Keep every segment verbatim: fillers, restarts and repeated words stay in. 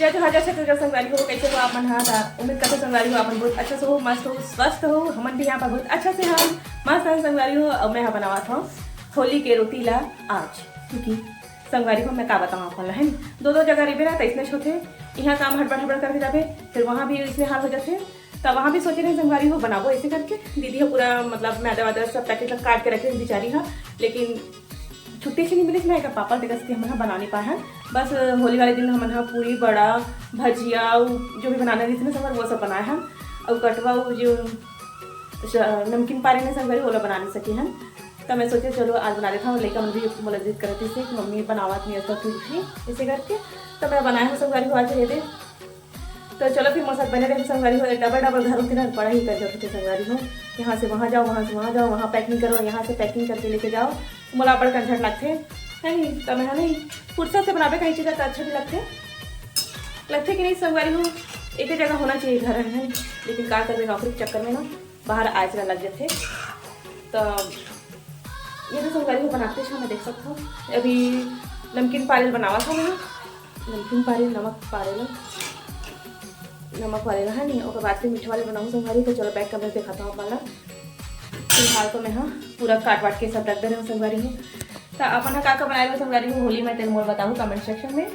जय जोहार, जय छत्तीसगढ़ संगवारी हो, कैसे हो आप मन ह? त उम्मीद करथों संगवारी हो, आप मन बहुत अच्छा से हो, मस्त हो, स्वस्थ हो। हमन भी यहाँ पर बहुत अच्छा से हन, मस्त हन संगवारी हो। अब मैं ह बनावत हूँ होली के रोटी ला आज, क्योंकि संगवारी हो, मैं का बताऊँ आप मन ला, है नी? दो दो जगह रहिबे ना, त इसने होथे, यहाँ काम हड़बड़ हड़बड़ करके जाबे, फिर वहाँ भी इसने हाल हो जाथे। त वहाँ भी सोचे रहे संगवारी हो, बनाबो ऐसे करके। दीदी ह पूरा, मतलब, मैदा वैदा सब पैकेट ला काट के रखे बिचारी ह, लेकिन छुट्टी से नहीं मिलिस ना, एकर पापा के वजह से हमन ह बना नहीं पाए हन। बस होली वाले दिन हमन ह पूरी, बड़ा, भजिया, उ जो भी बनाना रहिस ना संगवारी, वो सब बनाए हन। अउ कटवा, उ जो श-, नमकीन पारे ने संगवारी, ओला बना नहीं सके हन। त मैं सोचे चलो आज बना देता हूँ, लइका मन भी मोला जिद करत रहिस कि मम्मी बनावत नहीं, ऐसा कुछ भी ऐसे करके। त मैं बनाए हूँ संगवारी हो आज, ये दे। तो चलो फिर मोर साथ बने रहे संगवारी हो, डबल डबल घर होथे ना, बड़ा ही कर जाथे संगवारी हो। यहाँ से वहाँ जाओ, वहाँ से वहाँ जाओ, वहाँ पैकिंग करो, यहाँ से पैकिंग करके लेके जाओ, मोला बड़ कंझट लगथे, है नी? त मैं ह नहीं, फुर्सत से बनाबे कहीं चीज त अच्छा भी लगथे, लगथे कि नहीं संगवारी हो? एक ही जगह होना चाहिए घर, है नी? लेकिन का करबे, नौकरी के चक्कर में ना बाहर आए चला लग जाथे। तो ये तो संगवारी हो बनाते समय देख सकते हो, अभी नमकीन पारे ल बनावत हूँ मैं, नमकीन पारे, नमक पारे ला, नमक वाले ला, है नी? ओकर बाद फिर मीठा वाले बनाऊँ संगवारी। तो चलो बैक कैमरा दिखाता हूँ आप मन ला। फिलहाल तो मैं ह पूरा काट वाट के सब रख दे रहे हूँ संगवारी हो। तो आप मन ह का का बनाए रहे हो संगवारी हो होली में, तेन मोर बताहू कमेंट सेक्शन में।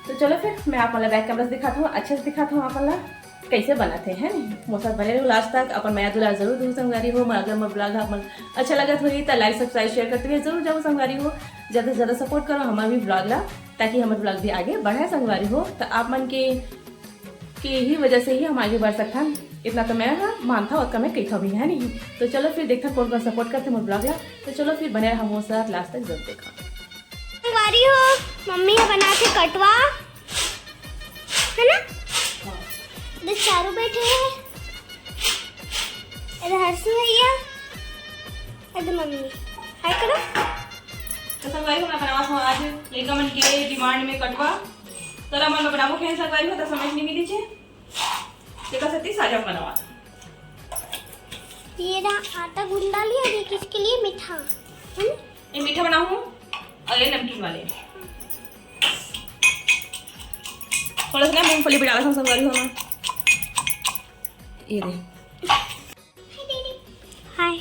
तो चलो फिर मैं आप मन ला बैक कैमरा से दिखाता हूँ, अच्छे से दिखाता हूँ आप मन ला कैसे बनाथे, है नी? मोर साथ बने रहो लास्ट तक, अपन मया दुलार जरूर दू संगवारी हो। अगर मोर ब्लॉग आप मन अच्छा लगत होही त लाइक, सब्सक्राइब, शेयर करते हुए जरूर जाओ संगवारी हो। ज्यादा से ज्यादा सपोर्ट करो हमारे भी ब्लॉग ला, ताकि हमारे ब्लॉग भी आगे बढ़े संगवारी हो। तो आप मन के, के ही वजह से ही हम आगे बढ़ सकथन, इतना तो मैं ह मानता, ओतका मैं कहता भी है नहीं। तो चलो फिर देखथन कौन कौन सपोर्ट करथे मोर ब्लॉग ला। तो चलो फिर बने रहा मोर साथ लास्ट तक, जरूर देखा। संगवारी हो, मम्मी ह बनाथे कटवा, है ना? हाँ। इधर चारू बैठे हैं, इधर हर्षू भैया, इधर मम्मी। हाय करो। तो संगवारी हो, मैं बनावत हूँ आज लइका मन के डिमांड में कटवा। तोला मन में बनाबो के संगवारी हो, त समय नहीं मिली छे, तेकर सेती साजा बनावत। ये रहा आटा गूंदा लिया, ये किसके लिए? मीठा, है ना? ये मीठा बनाऊँ और ये नमकीन वाले। थोड़ा सा ना मूंगफली भी डाला था संगवारी हो ना। ये दे। हाय।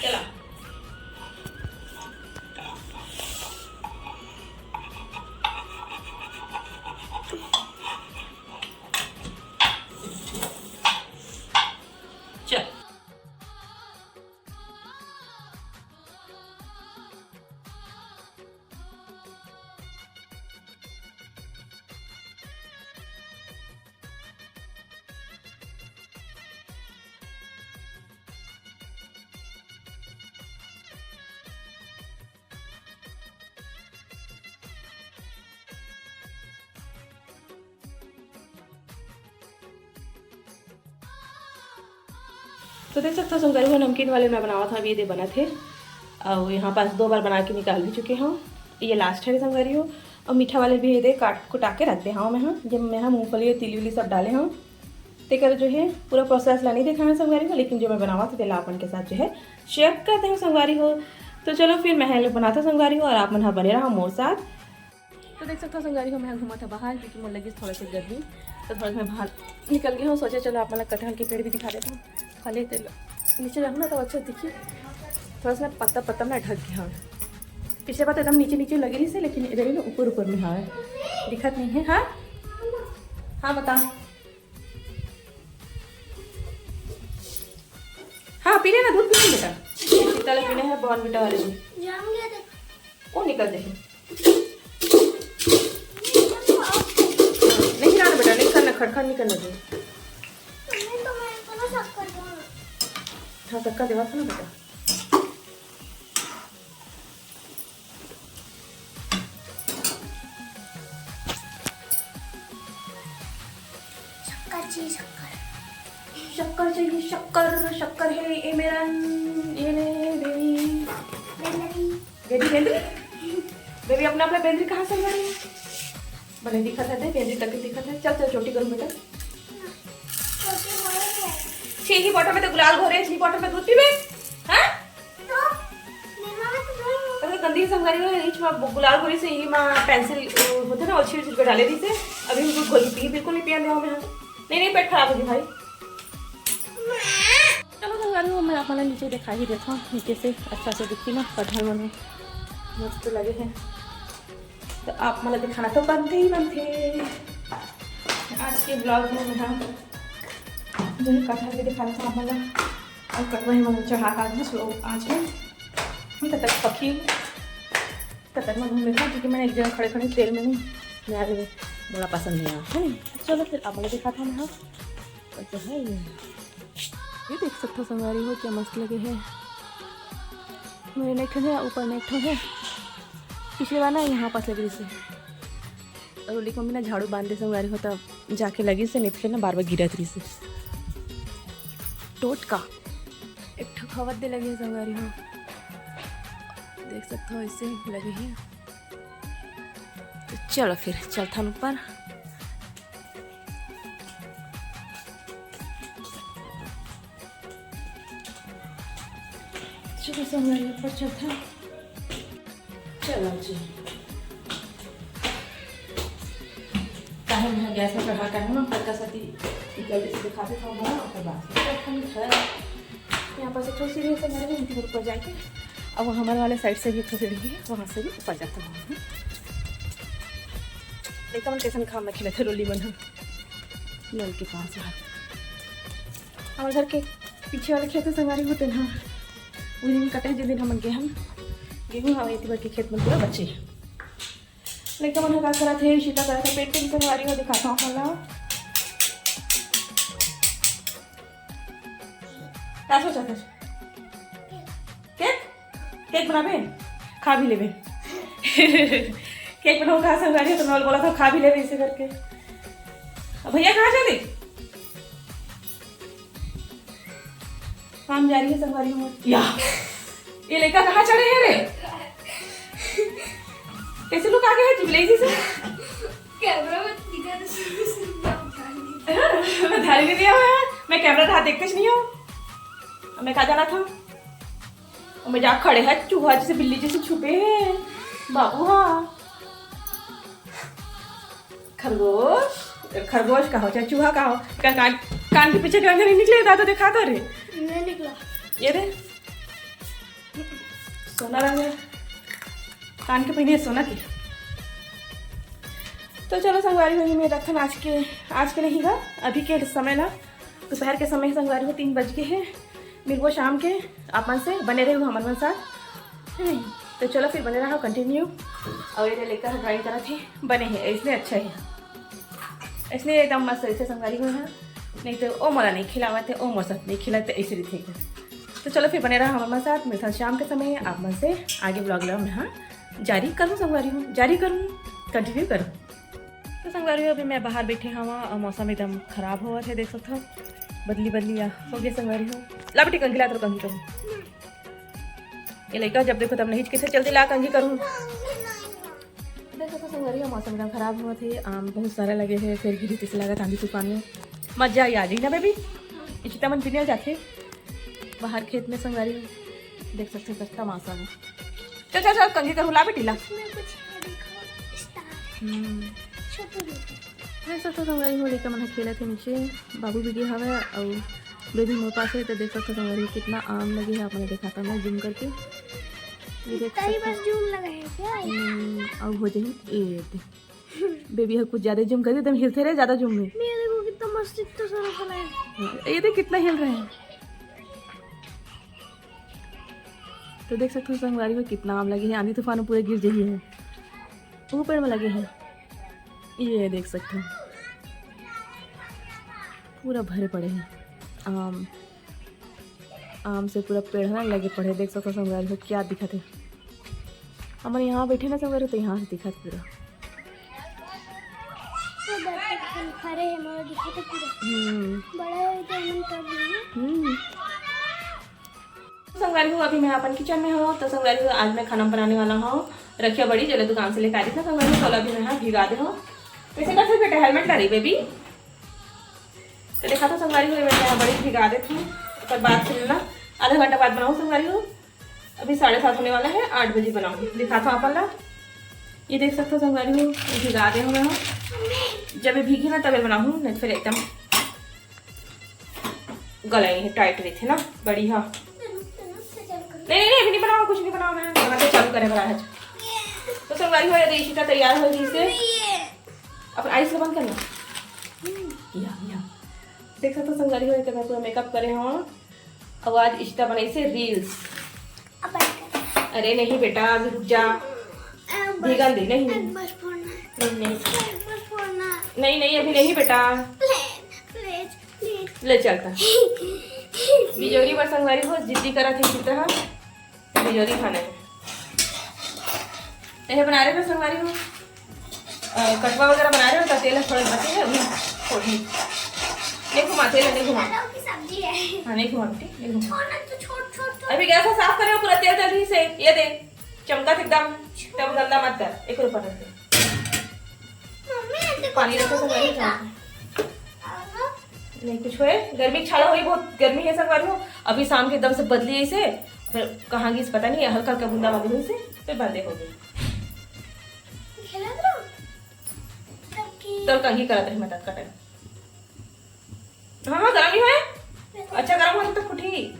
चला। चल। तो देख सकथव संगवारी हो, नमकीन वाले मैं बनावत हव, ये दे बनत हे। अउ यहाँ पास दो बार बना के निकाल भी चुके हव, ये लास्ट हे संगवारी हो। अउ मीठा वाले भी ये दे काट कुटा के रख दे हव मैं ह, जेमे मैं ह मूंगफली अउ तिली उली सब डाले हव। तेकर जो है पूरा प्रोसेस ला नहीं दिखाना संगवारी हो, लेकिन जो मैं बनावत हव तेला अपन के साथ जो है शेयर कर दे हव संगवारी हो। तो चलो फिर मैं ह बनाता संगवारी हो, अउ आप मन ह बने रहा मोर साथ। तो देख सकथव संगवारी हो, मैं घूमत हव बाहर, क्योंकि मोर लगिस थोड़ा सा गर्मी, तो थोड़ा सा मैं बाहर निकल गई हूँ। सोचे चलो आप मन ला कटहल के पेड़ भी दिखा देता हूँ, खाली तेल नीचे रहूँ ना तो अच्छा दिखी। थोड़ा सा ना पत्ता पत्ता में ढक गया हूँ। पिछले बार तो एकदम नीचे नीचे लगे रहिस हे, लेकिन इधर ही ना ऊपर ऊपर में हवे, दिखत नहीं है। हाँ, हाँ, बता। हाँ, पी लेना, दूध पी लेना बेटा। शीतल पीने हैं Bournvita वाले दूध। जाम गया देख। वो निकल जाए। नहीं लाना बेटा, नहीं करना, खड़खड़ नहीं करना दूध। मम्मी, तो मैं इतना शक्कर दूँ। हाँ, शक्कर देवा था ना बेटा। शक्कर चाहिए, शक्कर। शक्कर चाहिए, शक्कर, शक्कर है, ए मेरा, ये ले, बेबी। बेंदरी। बेबी, बेंदरी? बेबी, अपना, अपना बेंदरी कहाँ से लाई? बने दिखत हे, बेंदरी तक दिखत हे। चल, चल, चोटी करूँ बेटा। चोटी हो रही है। छी, ही बॉटल में तो गुलाल घोरे, छी बॉटल में दूध पीबे? हाँ? तो? दी संगवारी हो, रीच में गुलाल गोरी से ही माँ पेंसिल होते ना, अच्छी अच्छी डाले दी से। अभी हमको गोली पी बिल्कुल नहीं पिया देवा में। नहीं नहीं, पेट खराब होगी भाई। चलो संगवारी हो, मैं आप मन ला नीचे दिखा ही देता हूँ, नीचे से अच्छा से दिखती ना कटहल मन मस्त लगे हैं। तो आप मन ला दिखाना तो बनते ही बनते। आज के ब्लॉग में हम जो है कटहल भी दिखा देता हूँ आप मन ला। और कटवा ही मन चढ़ा का दे स्लो आँच में। हम तब तक पकी, तब तक मैं घूम लेता हूँ, क्योंकि मैंने एक जगह खड़े खड़े तेल में नहीं, मैं आगे बड़ा पसंद नहीं आया है। चलो फिर आप मन ला दिखाता हूँ मैं। हाँ, तो है ये, ये देख सकते हो संगवारी हो, क्या मस्त लगे है। मेरे में एक ठो है, ऊपर में एक ठो है। पिछले बार ना यहाँ पास लगे रहिसे, और ओली के मम्मी ना झाड़ू बांध दे संगवारी हो, तब जाके लगिसे, नहीं तो फिर ना बार बार गिरत रहिसे। टोटका एक ठो खवत दे लगे संगवारी हो, देख सकते हो ऐसे लगे है। तो चलो फिर चलथन ऊपर। चलो संगवारी ऊपर चलथन। चलो जी, काहे मैं गैस में चढ़ा के हूँ ना, पक्का सती जल्दी से दिखा देता हूँ बना, ओकर बाद फिर अपन घर। यहाँ पर से थोड़ी सीढ़ी से मेरे भी ऊपर जाके, अब वो हमारे वाले साइड से भी एक सीढ़ी है, वहाँ से भी ऊपर जाता हूँ। देखा मन कैसन काम में खेले थे रोली मन, नल के पास है। हमारे घर के पीछे वाले खेत में संगवारी होते ना, वो दिन कटे, जिस दिन हमन के हम गेहूं हवे, इति बर के खेत में पूरा बचे। लइका मन ह का करत हे, शीता करत हे, पेंटिंग संगवारी हो, दिखाता हूँ ला। का सोचत हे? केक? केक बनाबे? खा भी लेबे। केक बनाओ कहा संगवारी हो, तो नल बोला था खा भी लेबे इसे करके। अब भैया कहाँ चले? काम जारी है संगवारी हो। या, ये लइका कहाँ चढ़े है रे? कैसे लुका के है तू बिलाई जी से? कैमरा में दिखा दे, सिर्फ, सिर्फ मैं उठा ली। मैं ध्यान नहीं दिया हुआ है, मैं कैमरा रहा देखते नहीं हूँ। मैं कहाँ जाना था? और मैं जा खड़े है, चूहा जैसे बिल्ली जैसे छुपे है बाबू। हाँ, खरगोश, खरगोश का हो चाहे चूहा का हो, का-, कान, कान के पीछे के अंदर ही निकले था तो दिखा तो रे। नहीं निकला। ये रे, सोना रंग है, कान के पहने सोना के। तो चलो संगवारी हो, मैं रखन आज के, आज के नहीं गा, अभी के समय ला, दोपहर के समय संगवारी हो, तीन बज गए हैं। मिलबो शाम के आप मन से, बने रहो हमर मन साथ, है नहीं? तो चलो फिर बने रहो कंटिन्यू। और ये लइका ड्राइंग करत हे, बने हे, इसने अच्छा है, इसने एकदम मस्त ऐसे संगवारी हो है, नहीं तो ओ मोला नहीं खिलावत है, ओ मोर साथ नहीं खिलाते, ऐसे रहिथे। तो चलो फिर बने रहो हमर मन साथ, मिलथन शाम के समय आप मन से आगे ब्लॉग ला मैं हाँ जारी करूँ संगवारी हो, जारी करूँ, कंटिन्यू करूँ। तो संगवारी हो, अभी मैं बाहर बैठे हवा और मौसम एकदम खराब होवत है, देख सकत हो बदली बदली आ हो गया संगवारी हो। ला बेटी कंघी ला, तो कंघी करूँ। ये लइका जब देखो तब नहीं हिचकिथे, जल्दी ला कंघी करूँ। देख सकत हो संगवारी हो, मौसम एकदम खराब होवत है, आम बहुत सारा लगे है, फिर गिरी तैसे लागत आंधी तूफान में। मजा आई आ जाई ना बेबी, चिता मन पिनियल जाथे बाहर खेत में संगवारी हो। देख सकत हो कस्ता मौसम है। चल चल चल कंघी करूँ, ला बेटी ला। इसमें कुछ है, देखो, स्टार। हम्म। छोटू देखो। देख सकत हो संगवारी हो, लइका मन ह खेलत हे नीचे, बाबू भी गे हवय अउ बेबी मोर पास हे। तो देख सकत हो संगवारी हो, कितना आम लगे हे, आप मन देखा था मैं जूम करके, ये देख कई सकत बार हो। जूम लगा है क्या? हम्म, अउ हो जाही ये दे। बेबी ह कुछ ज्यादा जूम कर दे, एकदम हिलते रहे ज्यादा जूम में। ये देखो कितना मस्त, इतना सारा फल है। ये देख कितना हिल रहे हैं। तो देख सकते हो संगवारी हो कितना आम लगे हैं, आंधी तूफान में पूरे गिर जाइए हैं, ऊपर में लगे हैं। ये देख सकते हो पूरा भरे पड़े हैं आम, आम से पूरा पेड़ है ना लगे पड़े। देख सकते हो संगवारी हो क्या दिखत है, हमर यहाँ बैठे ना संगवारी हो तो यहाँ से दिखत पूरा। तो बत्तख खन खड़े है, मोर दिखत है पूरा। हम्म। बड़ा है तो मन कर दिए। हम्म। संगवारी हो, अभी मैं अपन किचन में हूँ। तो संगवारी हो, आज मैं खाना बनाने वाला हूँ रखिया बड़ी, जो ले दुकान से लेकर आई थी ना संगवारी हो, तो अभी मैं यहाँ भिगा दे हूँ। कैसे कर सकते हेलमेट ला रही बेबी? तो देखा था संगवारी हो, मैं यहाँ बड़ी भिगा देती हूँ, ओकर बाद फिर ना आधा घंटा बाद बनाऊँ संगवारी हो। अभी साढ़े सात होने वाला है, आठ बजे बनाऊंगी, दिखाता हूँ आप ला। ये देख सकते हो संगवारी हो, ये भिगा दे हूँ मैं। जब ये भीगी ना तब ये बनाऊँ, नहीं तो फिर एकदम गलाई है, टाइट रही थी ना, बढ़िया। नहीं नहीं नहीं, अभी नहीं बनावा, कुछ नहीं बनावा, मैं तो चालू करे बना है। तो संगवारी हो, ये इशिता तैयार हो गई से। अपन आइस बंद करना। या या देख सकते हो संगवारी हो, ये मैं पूरा मेकअप करे हूँ। अब आज इशिता बनाई से रील्स। अरे नहीं बेटा, अभी रुक जा। भीगन दे, नहीं, नहीं। बस फोड़ना है। नहीं नहीं। बस फोड़ना। नहीं नहीं, अभी नहीं बेटा। Please, please, please. ले चलता। बिजोरी बर संगवारी हो, जिद्दी करा थी इशिता। बिजोरी खाना है। ये बना रहे हो संगवारी हो, अ, कटवा वगैरह बना रहे हो, तो तेल थोड़ा बचे है, वही फोड़नी। नहीं घुमा, तेल नहीं घुमा। की सब्जी है। हाँ, नहीं घुमा बेटी, नहीं घुमा। छोड़ ना, तू छोड़, छोड़, छोड़। अभी गैस साफ करे हो, पूरा तेल जल्दी से, ये दे, चमका से एकदम, एकदम गंदा मत कर, एक ऊपर रख दे। मम्मी, ऐसे पानी कुछ रखो, नहीं संगवारी हो। नहीं कुछ हुए, गर्मी छाड़ा हुई, बहुत गर्मी है संगवारी हो। अभी शाम के एकदम से बदली है इसे, फिर कहाँ गई पता नहीं, हल्का हल्का बूंदा बांदी हुई से, फिर बंदे हो गई। तो कंघी करत रही, मदद कर। हाँ हाँ, गरम ही है। अच्छा गरम हो तो फूटी।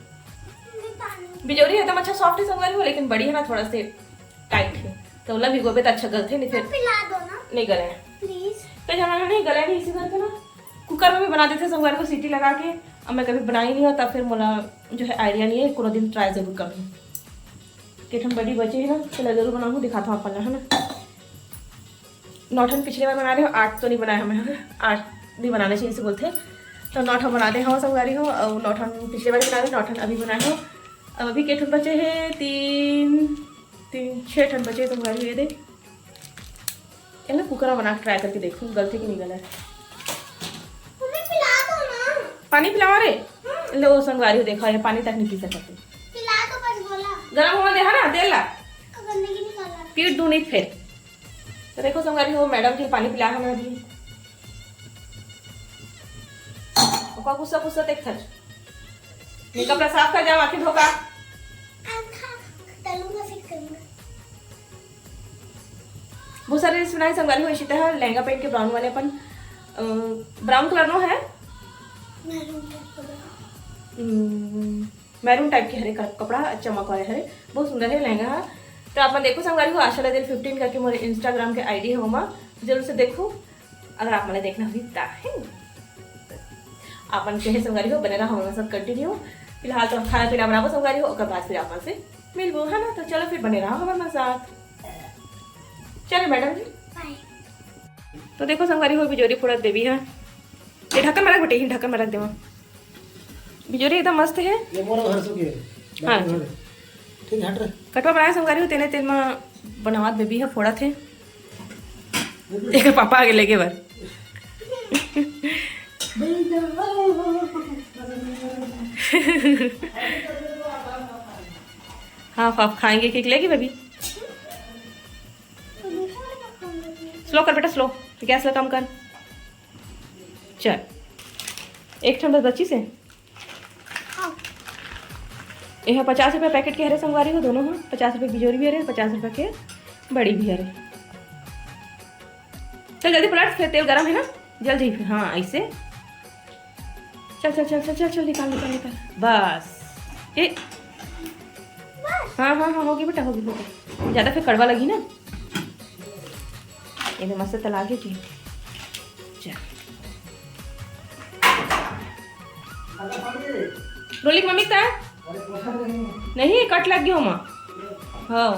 बिजोरी एकदम अच्छा सॉफ्ट है संगवारी हो, लेकिन बड़ी है ना, थोड़ा से टाइट है, तो ओला भिगोबे तो अच्छा गलथे, नहीं फिर पिला दो ना। नहीं गले है। प्लीज। कई जमाना नहीं गले नहीं, इसी करके ना कुकर में भी बना देते संगवारी को सीटी लगा के। अब मैं कभी बनाई नहीं हो, तब फिर मोला जो है आइडिया नहीं है, कोनो दिन ट्राई जरूर करूँ। केठन बड़ी बचे है ना, चला जरूर बनाऊँ, दिखाता हूँ अपन ला, है ना। नौ ठन पिछले बार बना रहे हो, आठ तो नहीं बनाया हमें, है ना? आठ नहीं बनाना चाहिए इसे बोलते। तो नौ ठन बना दे हो संगवारी हो, और नौ ठन पिछले बार बना रहे, नौ ठन अभी बनाए हो। अब अभी केठन बचे है, तीन, तीन, छः ठन बचे संगवारी हो, ये दे। ये ना कुकर में बना के ट्राई करके देखूँ, गलते कि नहीं गला है। मम्मी, पिला दो ना। पानी पिलावा रे। हाँ। लो संगवारी हो, देखा ये पानी तक नहीं पी सकते। पिला दो बस बोला। गरम होने दे, है ना, तेल ला। गंदगी निकाला। पीट दूँ नहीं फिर। तो देखो संगवारी हो, मैडम जी पानी पिला हमें अभी। ओका गुस्सा गुस्सा देख थच। मेकअप ला साफ कर जाओ, आखिर धोखा। आखा तलूंगा, फिर करूंगा। बहुत सारे रील्स बनाए संगवारी हो, इशिता है लहंगा पहन के ब्राउन वाले अपन, अ, ब्राउन कलर नो है। मैरून टाइप का ब्राउन। हम्म, मैरून टाइप के हरे कप-, कपड़ा, चमक वाले हरे, बहुत सुंदर है लहंगा हा। तो आप मन देखो संगवारी हो, आशा लदेल फिफ्टीन करके मोर इंस्टाग्राम के आईडी है, ओमा जरूर से देखो, अगर आप मन देखना हुई ता है। आप मन कहे संगवारी हो, बने रहो हमारे साथ कंटिन्यू। फिलहाल तो खाना पीना बनाबो संगवारी हो, ओकर बाद फिर आप मन से मिलबो, है ना। तो चलो फिर बने रहो हमारे साथ। चलो मैडम जी। बाय। तो देखो संगवारी हो, बिजोरी फोड़त बेबी है। ये ढक्कन में रख बेटे, ये ढक्कन में रख देवा। बिजोरी एकदम मस्त है। ये मोर घर सुखी है। हाँ। बाकी घर। ठीक, हट रे। कटवा बनाए संगवारी हो, तेने तेल में बनावत बेबी है, फोड़त है। एक पापा आगे लेके बर। हाँ, आप खाएंगे केक लेके बेबी। स्लो कर बेटा, स्लो। गैस ला कम कर। चल, एक ठन बस बची से। हाँ। ये पचास रुपया पैकेट के हरे संगवारी हो, दोनों ह पचास रुपया बिजोरी भी हरे, पचास रुपया के बड़ी भी हरे। चल जल्दी पलट, फिर तेल गरम है ना, जल जाई फिर। हाँ, ऐसे। चल चल चल चल चल चल, निकाल निकाल निकाल। बस। ये। हाँ हाँ हाँ, होगी बेटा, होगी, होगी। ज्यादा फिर कड़वा लगी ना। ये भी मस्त तला के की। चल। रोलिक मम्मी का? नहीं, कट लग गया माँ। हाँ।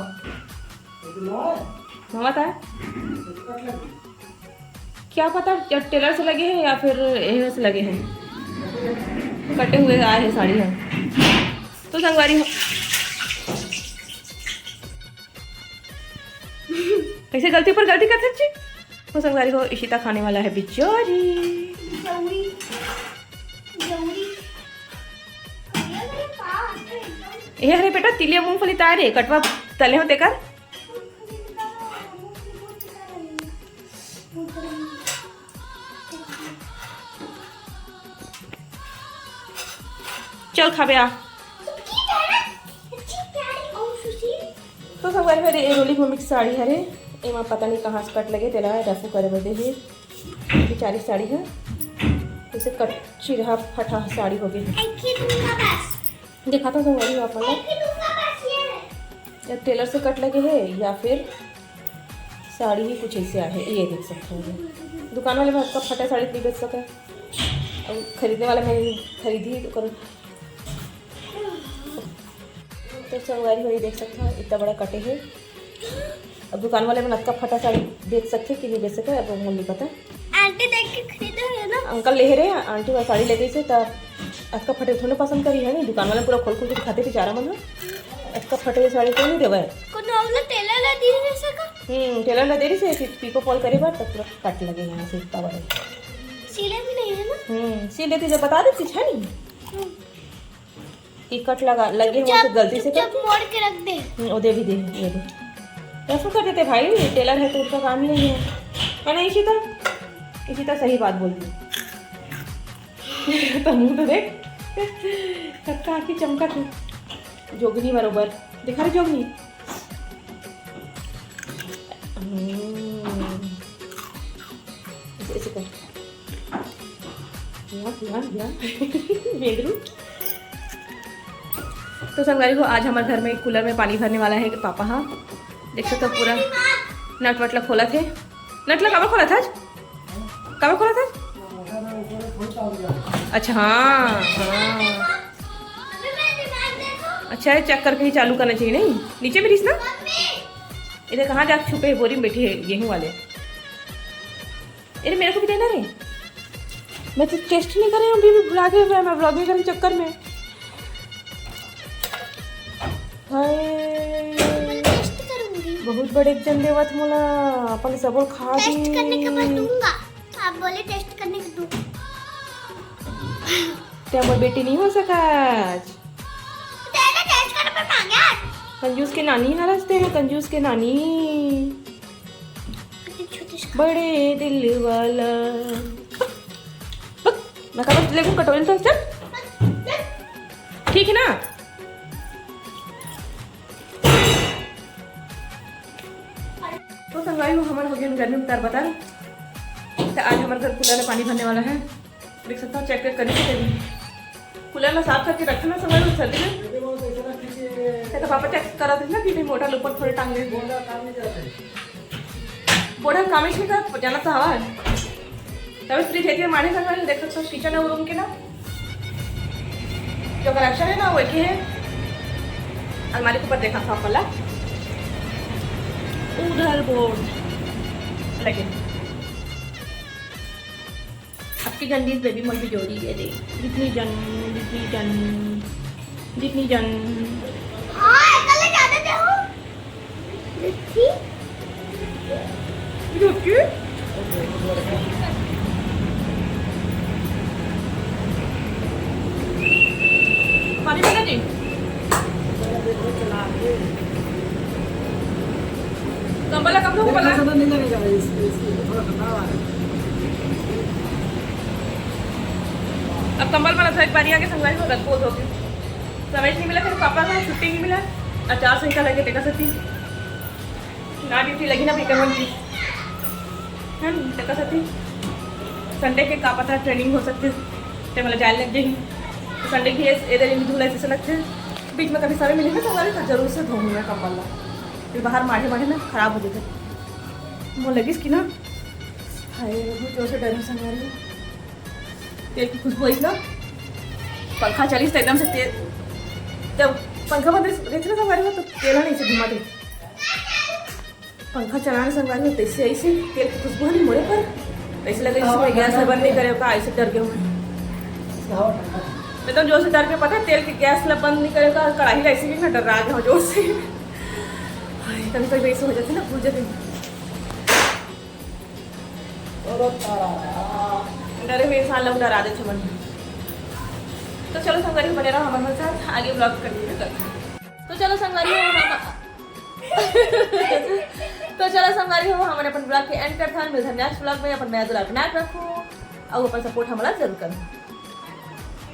मामा का? क्या पता, या टेलर से लगे हैं या फिर यहीं से लगे हैं, कटे हुए आए हैं साड़ी है। तो संगवारी हो, कैसे गलती पर गलती कर सकती। तो संगवारी हो, इशिता खाने वाला है बिचौरी। जौरी, जौरी। ये हरे बेटा, तिलिया मूंगफली तारे, कटवा तले होते कर। चल खाबे आ। तो संगवारी हो, ये रोली मम्मी के साड़ी हरे, एमा पता नहीं कहाँ से कट लगे, तेला रफू करे बर दे हे। बेचारी साड़ी है, जैसे कट चिरहा फटा साड़ी हो गई। देखा था संगवारी हो आप मन ला, या टेलर से कट लगे है या फिर साड़ी ही कुछ ऐसे आहे, ये देख सकते हो। दुकान वाले में आपका फटा साड़ी नहीं बेच सके, अब खरीदने वाला मैं खरीद ही करूँ। तो संगवारी हो, ये देख सकते हो, इतना बड़ा कटे है। अब दुकान वाले मन अतका फटा साड़ी बेच सकथे कि नहीं बेच सकथे, अब मोला नहीं पता। आंटी देख के खरीदे है ना? अंकल ले रहे, आंटी वह साड़ी ले गई से, तब अतका फटे थोड़े पसंद करी है नहीं। दुकान वाले पूरा खोल खोल के दिखाते बेचारा मन ह। अतका फटे साड़ी कोई नहीं देवे। कोनो अउ ला टेलर ला दी है सका? हम्म, टेलर ला दे रही से, फिर पिको फॉल करे बार तब पूरा कट लगे यहाँ से इतना बड़ा। सिले भी नहीं है ना? हम्म, सिल देती जब बता देती है नहीं। हम्म। कि कट लगा लगे हो तो गलती से कर। चुपचाप मोड़ के रख दे। हम्म, ओ दे भी दे, ये दे। ऐसा कर देते भाई, टेलर है तो उनका काम ही नहीं है, है ना इशिता? इशिता सही बात बोल दी। तो मुंह तो देख, कतका आँखी चमका थे। जोगनी बरोबर दिखा रहे, जोगनी। हम्म, ऐसे, ऐसे कर। वाह, वाह, वाह। बेंदरू। तो संगवारी हो, आज हमारे घर में कूलर में पानी भरने वाला है पापा। हाँ, देख सकते हो पूरा नट वट ला खोला थे। नट ला काबर खोला था आज? काबर खोला था? अच्छा, हाँ, हाँ। अच्छा है, चेक करके ही चालू करना चाहिए। नहीं, नीचे में रहीस ना। इधर कहाँ जाके छुपे है? बोरी में बैठी है गेहूं वाले। अरे, मेरे को भी देना रे। मैं तो टेस्ट नहीं करे हूँ, अभी भी भुला गए हुए हैं मैं vlogging करने चक्कर में। हाय। टेस्ट करूंगी। बहुत बड़े जन देवत मोला, अपन सबो खा टेस्ट दी। करने के बाद दूंगा। आप बोले टेस्ट करने के दो। ते मोर बेटी नहीं हो सका आज। तेरे टेस्ट करने पर मांगे आज। कंजूस के नानी हरस ते, कंजूस के नानी। छोटे से बड़े दिल वाला। मैं कब लेगू कटोरी तो चल। ठीक है ना? तो संगवारी हो, हमर हो गया गर्मी उतार बता। तो आज हमारे घर कूलर में पानी भरने वाला है। देख सकते हो, चेक करके करी से करी। कूलर ला साफ करके रखना संगवारी हो सर्दी में। ये तो पापा चेक करा थे ना कि नहीं मोटर ऊपर थोड़े टांगे। बोर्ड काम नहीं करत है। बोर्ड काम नहीं करत, जाना तो हवा है। तब फ्रिज है मारे संगवारी हो, देख सकते हो किचन है वो रूम के ना। जो कनेक्शन है ना वो एक ही है। अलमारी के ऊपर देखा था पहला। उधर बोर्ड लगे। अतकी जन दिस बेबी मोर भी जोड़ी है दे। जितनी जन, जितनी जन, जितनी जन। हाँ, कल ज्यादा दे हो। देखी। देखी। पानी पीना जी। कंबल ला कब लोग बोला? ज्यादा नहीं लगेगा, इस, इस, थोड़ा ठंडा वाला है। अब कंबल वाला था, एक बारी आके संगवारी हो रखो धो के। समय नहीं मिला, फिर पापा का छुट्टी नहीं मिला, अचार संहिता लगे, देखा सती ना ड्यूटी लगी ना भी करवन की, है ना? देखा सती संडे के का पता ट्रेनिंग हो सकते, ते मतलब जाए लग जाही। तो संडे की ये इधर इन धूल ऐसे लगते, बीच में कभी सारे मिलेंगे संगवारी तो जरूर से धोऊंगा कंबल ला। फिर बाहर माढ़े माढ़े ना खराब हो जाते। मोर लगिस कि ना, हाय, बहुत जोर से डर है संगवारी। तेल की खुशबू आई ना, पंखा चलिस तो एकदम से तेल, जब पंखा बंद रहिस ना संगवारी हो, तो तेल नहीं से घुमा दे। पंखा चलाने संगवारी हो, तैसे ऐसे तेल की खुशबू नहीं मोरे पर, ऐसे लगे जैसे मैं गैस ला बंद नहीं करे का, ऐसे डर गया हूँ। मैं तो जोर से डर के, पता है, तेल के गैस ला बंद नहीं करे का, कढ़ाई ला ऐसे भी ना डर रहा है जोर से। हाय, कभी कभी ऐसे हो जाते ना, भूल जाते हैं। डरे हुए इंसान लोग डरा देते मन। तो चलो संगवारी हो, बने रहो हमारे साथ, आगे vlog continue करते हैं। तो चलो संगवारी हो, हम तो चलो संगवारी हो, हमन अपन vlog के end करथन। मिलथन next vlog में। अपन मया दुलार बना के रखो, अउ अपन support हमला जरूर करो।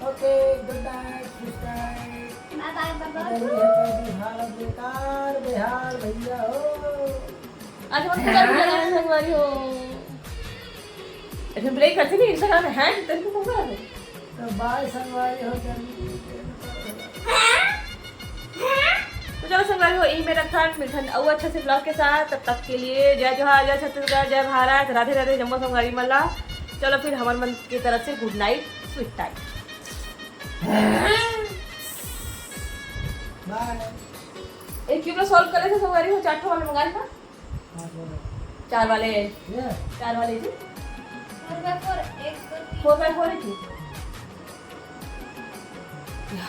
Okay, good night, good night। Bye अरे, ये तो बिहार बेकार, बिहार भैया हो। आज हम लोग भी लगा रहे हैं संगवारी हो। अच्छा, ब्रेक करते नहीं, Instagram में है, तेरे को कौन सा है? तो बाय संगवारी हो, जल्दी। तो चलो संगवारी हो, यही मेरा था, मिलथन अउ अच्छा से vlog के साथ। तब तक के लिए जय जोहार, जय छत्तीसगढ़, जय भारत, राधे राधे जम्मो संगवारी मन ला। चलो फिर हमर मन के तरफ से good night, sweet time। बाय। एक क्यूब ला solve करे थे संगवारी हो, चार ठो वाले मंगा लेना। हाँ, बोलो। चार वाले, ये? चार वाले जी। Four by four, एक, दो, तीन। Four by four है जी। या।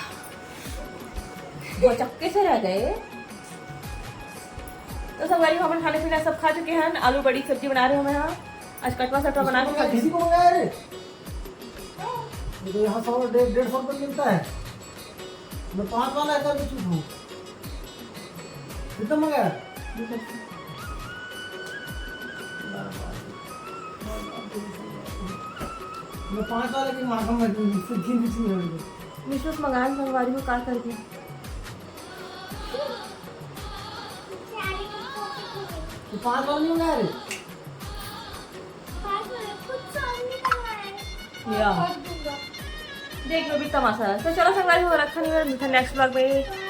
वो चक्के से रह गए। तो संगवारी हो, हमन खाना पीना सब खा चुके हैं। आलू बड़ी सब्जी बना रहे हो मैं यहाँ। आज कटवा सटवा बना के खा किसी को मंगाया रे? ये तो यहाँ सौ, डेढ़, डेढ़ सौ रुपये मिलता है। मैं पाँच वाला है, कर दे चूक हूँ। कितना मंगाया? मैं पाँच वाला की मांगा, मैं फिर गिन भी नहीं। मीशो से मंगान संगवारी हो, का कर दिया? तो पाँच वाला नहीं मंगाया रे? या। देख लो भी तमाशा। तो चलो संगवारी हो, रखा नहीं, मिलता next vlog में।